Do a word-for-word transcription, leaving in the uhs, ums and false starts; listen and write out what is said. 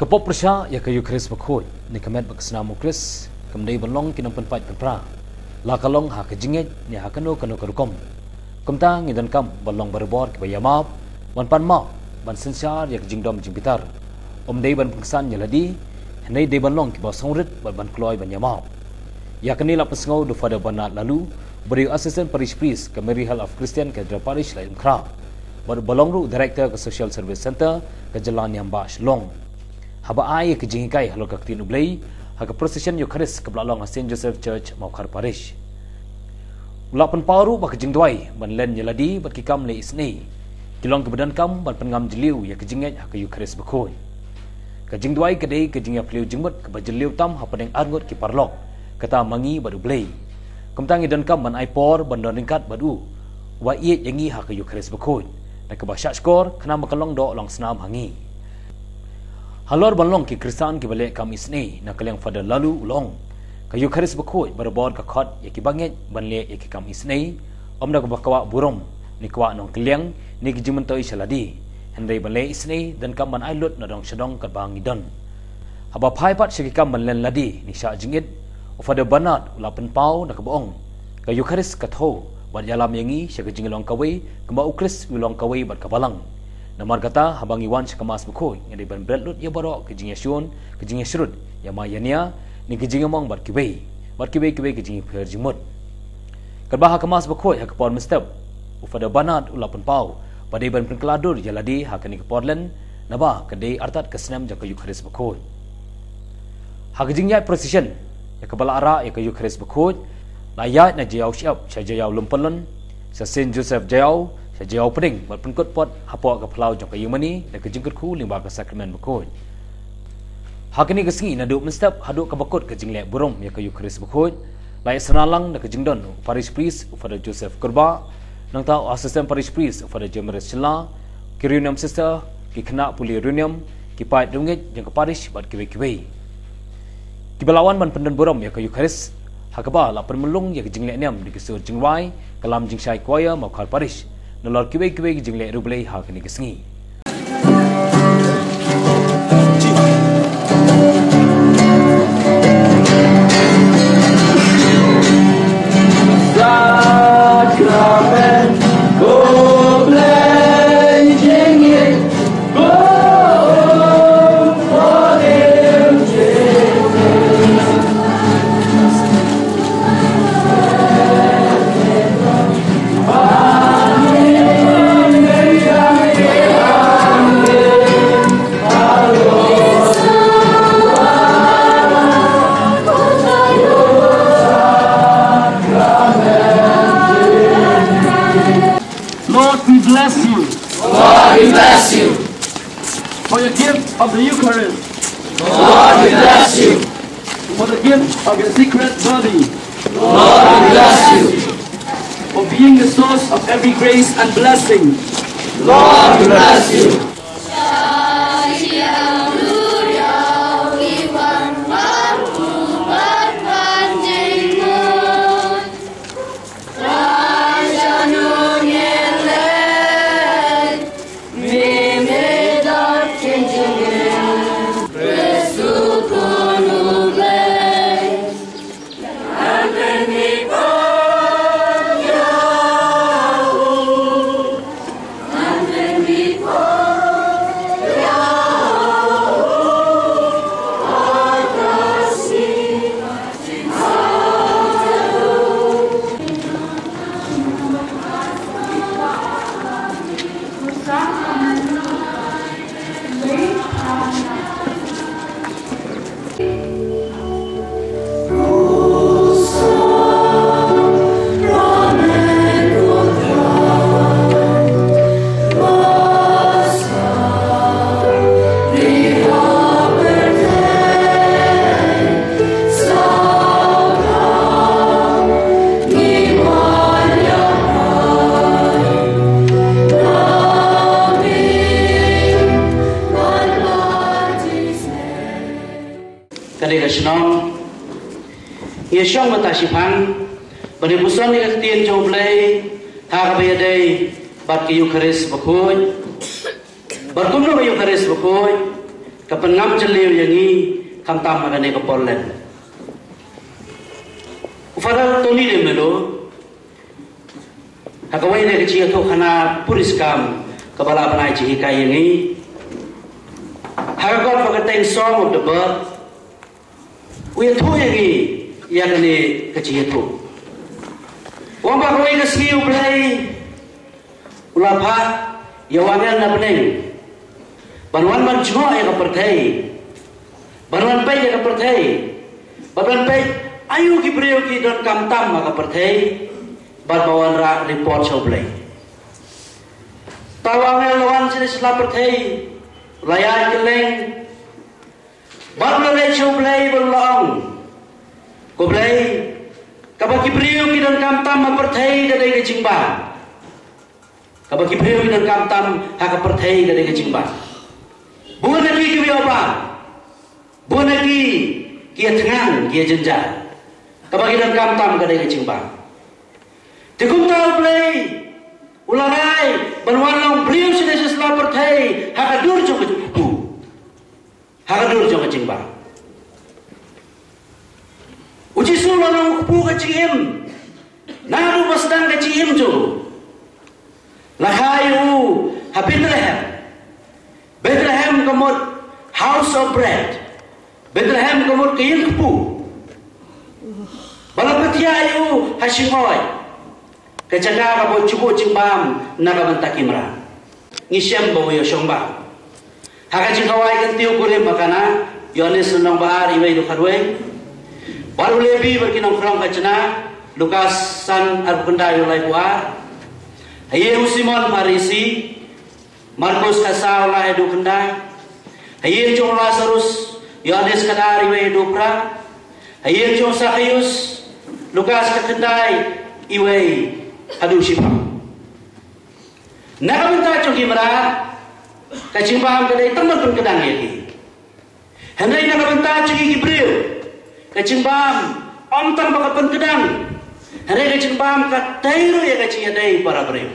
Ka pop pyrshah ïa ka Eucharist bakhuid ne ka met bad ka snam u Khrist kam dei ban long ki nongpynpait pynpra, la ka long ha ka jingngeit ne ha kano kano ka rukom. Kumta ngi donkam ban long barabor kiba ïamap, ban pan map, ban synshar ïa ka jingdom jingbitar. Ym dei ban pynksan ïa lade, hynrei dei ban long kiba sngewrit bad ban kloi ban ïamap. Ïa kane la pynsngew da u Father Bernard Laloo, uba dei u Assistant Parish Priest ka Mary Help of Christian Cathedral Parish Laitumkhrah, bad uba long ruh u Director ka Social Service Centre ka Jylla Niam Bah Shillong, haba ai ïa ka jinghikai halor ka ktien U Blei ha ka procession Eucharist kaba la long ha Saint Joseph Church, Mawkhar Parish. U la pynpaw ruh ba ka jingduwai ban len ïa lade bad ki kam leh isynei ki long kiba donkam ban pynngam jylliew ïa ka jingngeit ha ka Eucharist bakhuid. Ka jingduwai ka dei ka jingïaphylliew jingmut kaba jylliew tam hapdeng arngut ki paralok, kata ma ngi bad U Blei. Kumta ngi donkam ban ai por ban don ryngkat bad u, uba ïeit ïa ngi ha ka Eucharist bakhuid, da kaba shahshkor khnang ba ka long doh long snam ha ngi. Halor ban long ki Khristan kiba leh kam isynei, na ka liang Father Laloo u la ong, ka Eucharist bakhuid barabor ka khot ïa kiba ngeit ban leh ïa ki kam isynei, ym da kaba kwah burom ne kwah nongkylliang ne ki jingmyntoi sha lade, hynrei ban leh isynei donkam ban ai lut na dong sha dong katba ngi don. Haba phai pat sha ki kam ban len lade ne shah jingit, u Father Bernard u la pynpaw da kaba ong, ka Eucharist ka thew bad ïalam ïa ngi sha ka jinglong kawei, kumba u Khrist u long kawei bad ka Balang. Namar kata, haba ngi wan sha ka Mass bakhuid, ngi dei ban bret lut ïa baroh ka jingïashun, ka jingïashrut, ïa ma ïa nia, ne ka jingïamong bad kiwei, bad kiwei kiwei ka jingïapher jingmut. Katba ha ka Mass bakhuid ha ka por mynstep, u Father Bernard u la pynpaw ba dei ban pynkylla dur ïa lade ha kane ka por len, naba ka dei artat ka snem jong ka Eucharist bakhuid. Ha ka jingïaid procession ïa kaba la rah ïa ka Eucharist bakhuid, la ïaid na Jaïaw Shyiap sha Jaïaw Lympylon, sha Saint Joseph Jaïaw sha Jaïaw Pdeng, bad pynkut pat hapoh ka phyllaw jong ka Ïingmane da ka jingkyrkhu lyngba ka Sakramen bakhuid. Ha kane ka sngi, naduh mynstep haduh kaba kut ka jingleh burom ïa ka Eucharist bakhuid, la ïasynran lang da ka jingdon u Parish Priest u Father Joseph Kurbah, nangta u Assistant Parish Priest u Father Jemrith Shylla, ki Riewniam Sister, ki khynnah pule Riewniam, ki paid riewngeit jong ka Parish bad kiwei kiwei. Kiba la wan ban pyndon burom ïa ka Eucharist ha kaba la pynmlung ïa ka jingleh niam da ki sur jingrwai ka Lam Jingshai Choir Mawkhar Parish, nalor kiwei kiwei ki jingleh riewblei ha kane ka sngi. Lord, we bless you. Lord, we bless you. For your gift of the Eucharist. Lord, we bless you. For the gift of your secret body. Lord, we bless you. For being the source of every grace and blessing. Lord, we bless you. Ka dei ka shnong. Ngi shong mynta shiphang ban ïa puson ïa ka ktien jong U Blei ha kaba ïadei bad ka Eucharist bakhuid. Bad kumno ka Eucharist bakhuid ka pynngam jylliew ïa ngi, khamtam ha kane ka por lem. U Father Tony de Mello, ha kawei na ka jingïathuhkhana puriskam kaba la bnai jinghikai ïa ngi, ha ka kot ba ka teng Song of the Bird, u ïathuh ïa ngi ïa kane ka jingïathuh. U ong ba kawei ka sngi U Blei u la phah ïa u angel na bneng ban wan ban jngoh ïa ka pyrthei, ban wan peit ïa ka pyrthei, ban wan peit aïu ki briew ki donkam tam ha ka pyrthei, bad ban wan rah report sha U Blei. Te u angel la wan sha la pyrthei, la ïaid kylleng, bad la leit sha U Blei bad la ong, Ko Blei, kaba ki briew ki donkam tam ha pyrthei ka dei ka jingbam. Kaba ki briew ki donkam tam ha ka pyrthei ka dei ka jingbam. Bun na ki ki ïoh bam, bun na ki ki ïa thngan ki ïa jynjar. Kaba ki donkam tam ka dei ka jingbam. Te kumta U Blei u la rai ban wan long briew sha la pyrthei ha ka dur jong ka jingkpu, ha ka dur jong ka jingbam. U Jisu la long u kpu ka jingim. Naduh ba sdang ka jingim jong u, la kha ïa u ha Bethlehem. Bethlehem ka mut house of bread. Bethlehem ka mut ka ïing kpu. Ba la pynthiah ïa u ha shyngoid, ka jaka kaba u ju buh jingbam na ka bynta ki mrad. Ngi shem ba u ïa shong bam. Ha ka jingkhawai ka ktien u kurim ba kana, Ïoannis lynnong ba ar, iwei haduh khatwei. Bad u Lebi bad ki nongkhrong ka jnai, Lukas san, arphew khyndai haduh laiphew ar. Ha ïing u Simon Pharisi, Markus khatsaw, lai haduh khyndai. Ha ïing jong u Lasarus, Ïoannis khatar, iwei haduh phra. Ha ïing jong u Sakhaius, Lukas khatkhyndai, iwei haduh shiphew. Na ka bynta jong ki mrad, ka jingbam ka dei tang ban pynkdang ïa ki. Hynrei na ka bynta jong ki briew, ka jingbam ym tang ba ka pynkdang, hynrei ka jingbam ka tei ruh ïa ka jingïadei para briew.